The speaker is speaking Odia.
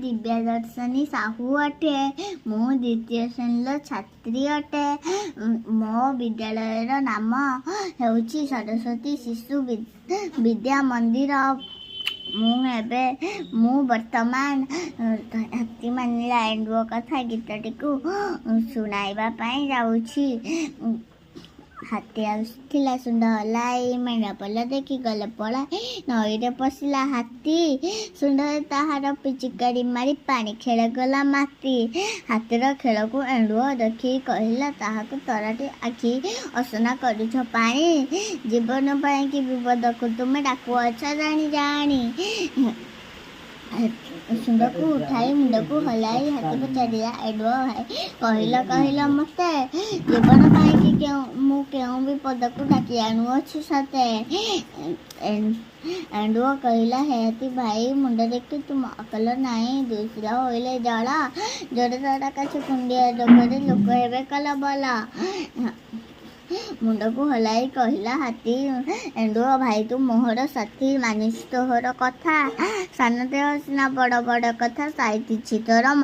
ଦିବ୍ୟଦର୍ଶିନୀ ସାହୁ ଅଟେ। ମୁଁ ଦ୍ୱିତୀୟ ଶ୍ରେଣୀର ଛାତ୍ରୀ ଅଟେ। ମୋ ବିଦ୍ୟାଳୟର ନାମ ହେଉଛି ସରସ୍ୱତୀ ଶିଶୁ ବିଦ୍ୟା ମନ୍ଦିର। ମୁଁ ବର୍ତ୍ତମାନ ହାତୀ ମାନିଲା ଏଣ୍ଡୁଅ କଥା ଗୀତଟିକୁ ଶୁଣାଇବା ପାଇଁ ଯାଉଛି। ହାତୀ ଆସୁଥିଲା ଶୁଣ୍ଢ ହଲାଇ, ମେଣ୍ଢା ପଲ ଦେଖି ଗଲେ ପଳାଇ। ନଈରେ ପଶିଲା ହାତୀ, ଶୁଣ୍ଢରେ ତାହାର ପିଚିକାରି ମାରି ପାଣି ଖେଳେ ଗଲା ମାତି। ହାତୀର ଖେଳକୁ ଏଣ୍ଡୁଅ ଦେଖି କହିଲା ତାହାକୁ ତରାଟି ଆଖି, ଅସନା କରୁଛ ପାଣି, ଜୀବନ ପାଇଁ କି ବିପଦକୁ ତୁମେ ଡାକୁଅଛ ଜାଣି ଜାଣି। ଶୁଣ୍ଢକୁ ଉଠାଇ ମୁଣ୍ଡକୁ ହଲାଇ ହାତୀ ପଚାରିଲା, ଏଣ୍ଡୁଅ ଭାଇ, କହିଲ କହିଲ ମତେ, ଜୀବନ ପାଇଁ କି ମୁଁ କେଉଁ ବିପଦକୁ ଡାକି ଆଣୁଅଛି ସତେ? ଏଣ୍ଡୁଅ କହିଲା, ହେ ହାତୀ ଭାଇ, ମୁଣ୍ଡ ଦେଖି ତୁମ ଅକଲ ନାହିଁ। ଦୂଷିତ ହୋଇଲେ ଜଳ, ଜୋରେ ତଡ଼ା କାଛି କୁଣ୍ଡିଆ ରୋଗରେ ଲୋକ ହେବେ କଲବଲ। ମୁଣ୍ଡକୁ ହଲାଇ କହିଲା ହାତୀ, ଏଣ୍ଡୁଅ ଭାଇ, ତୁ ମୋହର ସାଥୀ, ମାନିଛି ତୋହର କଥା। ସାନ ଦେହ ସିନା ବଡ଼ ବଡ଼ କଥା ସାଇତିଛି ତୋର।